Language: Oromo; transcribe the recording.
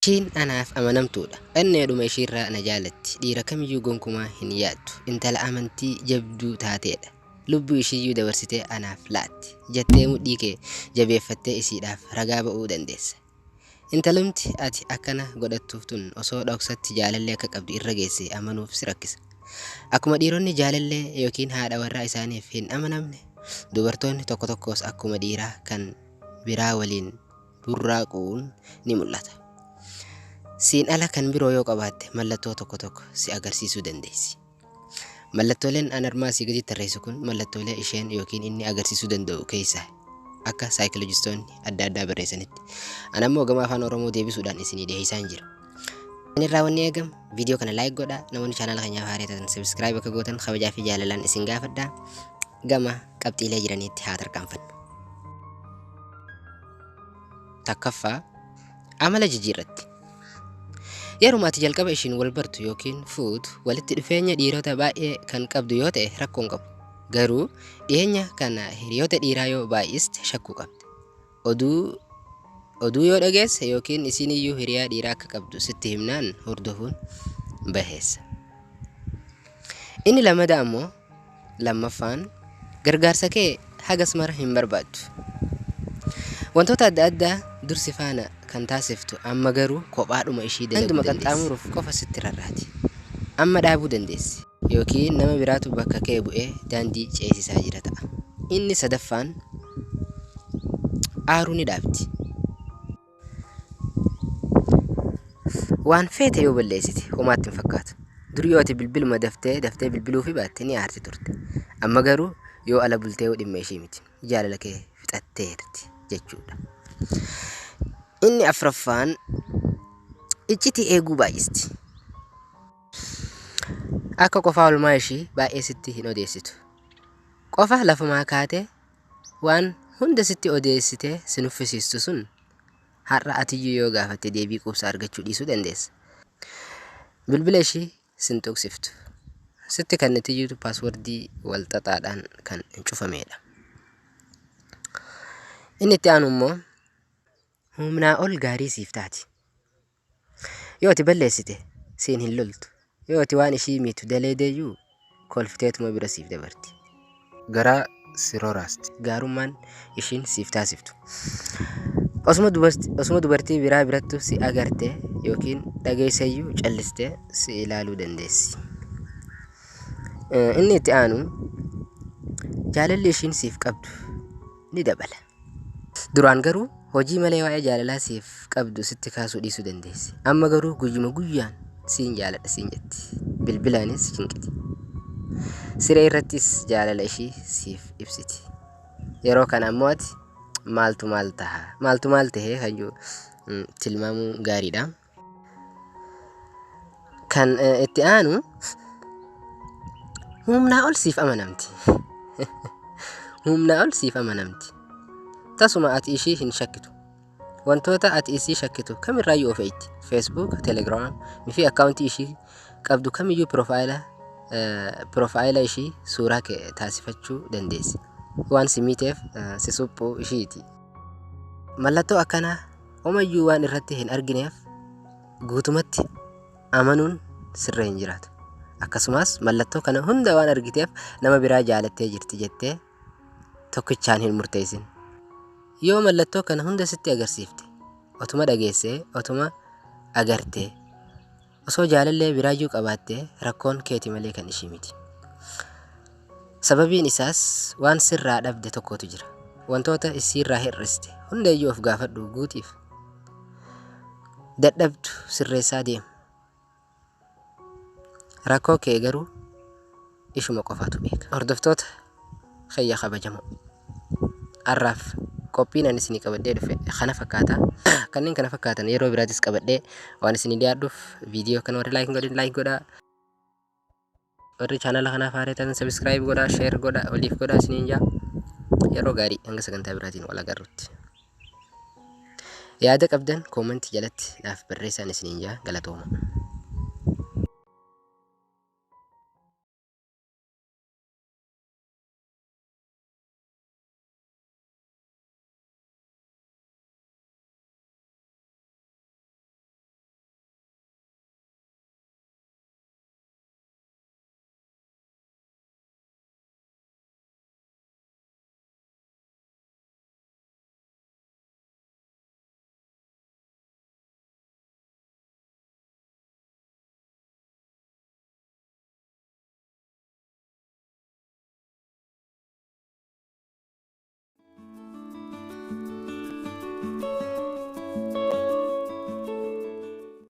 Ishiin anaaf amanamtuudha. Onneedhuma ishiirraa na jaalatti. Dhiira kamiyyuu gonkumaa hin yaaddu. Intala amantii jabduu taateedha. Lubbuu ishiiyyuu dabarsitee anaaf laatti. Jettee mudhii kee jabeeffattee isiidhaaf ragaa ba'uu dandeessa. Intalumti ati akkana godhattuuf tun osoo dhoksatti jaalallee akka qabdu irra geesse amanuuf si rakkisa. Akkuma dhiironni jaalallee yookiin haadha warraa isaaniif hin amanamne, dubartoonni tokko tokkos akkuma dhiiraa kan biraa waliin burraaquun ni mul'ata. Siin ala kan biroo yoo qabaatte mallattoo tokko tokko si agarsiisuu dandeessi. Mallattooleen an armaa asii gaditti tarreessu kun mallattoolee isheen yookiin inni agarsiisuu danda'u keessaa akka saayikolojistoonni adda addaa barreessanitti. An ammoo gama afaan Oromoo deebisuudhaan isinii dhiyeessaan jira. Isin irraa wanni eegamu viidiyoo kana like godhaa, namoonni chaanaala keenyaaf haaraa taatan subscribe akka gootan kabajaa fi jaalalaan isin gaafadha. Gama qabxiilee jiraniitti haa tarkaanfannu. Takkaffaa, amala jijjiirratti. Yeruma ati jalqaba ishiin wal bartu yookiin fuutu walitti dhufeenya dhiirota baay'ee kan qabdu yoo ta'e rakkoo hin qabu. Garuu dhiyeenya kana hiriyoota dhiiraa yoo baay'iste shakkuu qabda. Oduu oduu yoo dhageesse yookiin isiin iyyuu hiriyaa dhiiraa akka qabdu sitti himnaan hordofuun baheessa. Inni lammadaa ammoo Lammaffaan, gargaarsa kee hagas mara hin barbaaddu. Wantoota adda addaa dur si faana kan taasiftu amma garuu kophaadhuma ishii dalaguu Daanduma dandeessi. qaxxaamuruuf qofa sitti rarraati. Amma dhaabuu dandeessi. Yookiin nama biraatu bakka kee bu'ee daandii ceesisaa jira ta'a. Inni sadaffaan, aaruu ni dhaabdi. Waan feete yoo balleessite homaatti hin fakkaatu. Dur yoo ati bilbiluma daftee daftee bilbiluufii baatte ni aarti turte. Amma garuu yoo ala bulteeyu dhimma ishii miti. Jaalala kee fixatteerti jechuudha. Inni afraffaan iccitii eeguu baay'isti. Akka qofaa olmaa ishii baay'ee sitti hin odeessitu. Qofa lafumaa kaatee waan hunda sitti odeessitee si nuffisiistu sun har'a atiyyuu yoo gaafatte deebii quubsaa argachuu dhiisuu dandeessa. Bilbila ishii sin tuqsiftu. Sitti kannitiyyuu paaswordii wal xaxaadhaan kan cufameedha. Inni itti aanu immoo humnaa ol gaarii siif taati. Yoo ati balleessite siin hin loltu. Yoo ati waan ishii miitu daleedeeyyuu kolfiteetuma bira siif dabarti. Garaa si roraasti. Gaarummaan ishiin siif taasiftu. Osuma dubartii biraa birattu si agarte yookiin dhageesseyyuu callistee si ilaaluu dandeessi. Inni itti aanu jaalalli ishiin siif qabdu ni dabala. Duraan garuu hojii malee waa'ee jaalalaa siif qabdu sitti kaasuu dhiisuu dandeessi. Amma garuu guyyuma guyyaan siin jaaladha siin jetti. Bilbilaanis si cinqiti. Siree irrattis jaalala ishii siif ibsiti. Yeroo kana ammoo ati maaltu maal taha maaltu maal tahee kan jiru tilmaamuun gaariidha. Kan itti aanu humnaa ol siif amanamti. Humnaa ol siif amanamti. Tasuma ati ishii hin shakkitu. Wantoota ati isii shakkitu kamirraayyuu of eegdi. Facebook, Telegram fi akkaawuntii ishii qabdu kamiyyuu piroofaayila ishii suuraa kee taasifachuu dandeessi. Waan si miiteef si suphuu ishiiti. Mallattoo akkanaa homayyuu waan irratti hin argineef guutumatti amanuun sirra hin jiraatu. Akkasumas mallattoo kana hunda waan argiteef nama biraa jaalattee jirti jettee tokkichaan hin murteessin. Yoo mallattoo kana hunda sitti agarsiifte, otuma dhageessee, otuma agartee, osoo jaalallee biraayyuu qabaattee rakkoon keeti malee kan ishii miti. Sababiin isaas waan sirraa dhabde tokkotu jira. Wantoota isiirraa hir'iste hundayyuu of gaafadhu guutiif. Dadhabdu sirreessaa deem. Rakkoo kee garuu ishuma qofaatu beeka. Hordoftoota kiyya kabajamoo. Har'aaf qophiin ani isinii qabadhee dhufe kana fakkaata. Kanneen kana fakkaatan yeroo biraatis qabadhee waan isinii dhiyaadhuuf viidiyoo kana warri like hin godhin like godhaa. Warri chaanala kanaaf haaraa taatan subscribe godhaa, share godhaa, waliif godhaa isiniin jaa. Yeroo gaarii hanga sagantaa biraatiin wal agarrutti. Yaada qabdan koomantii jalatti naaf barreessaan isiniin jaa, galatooma.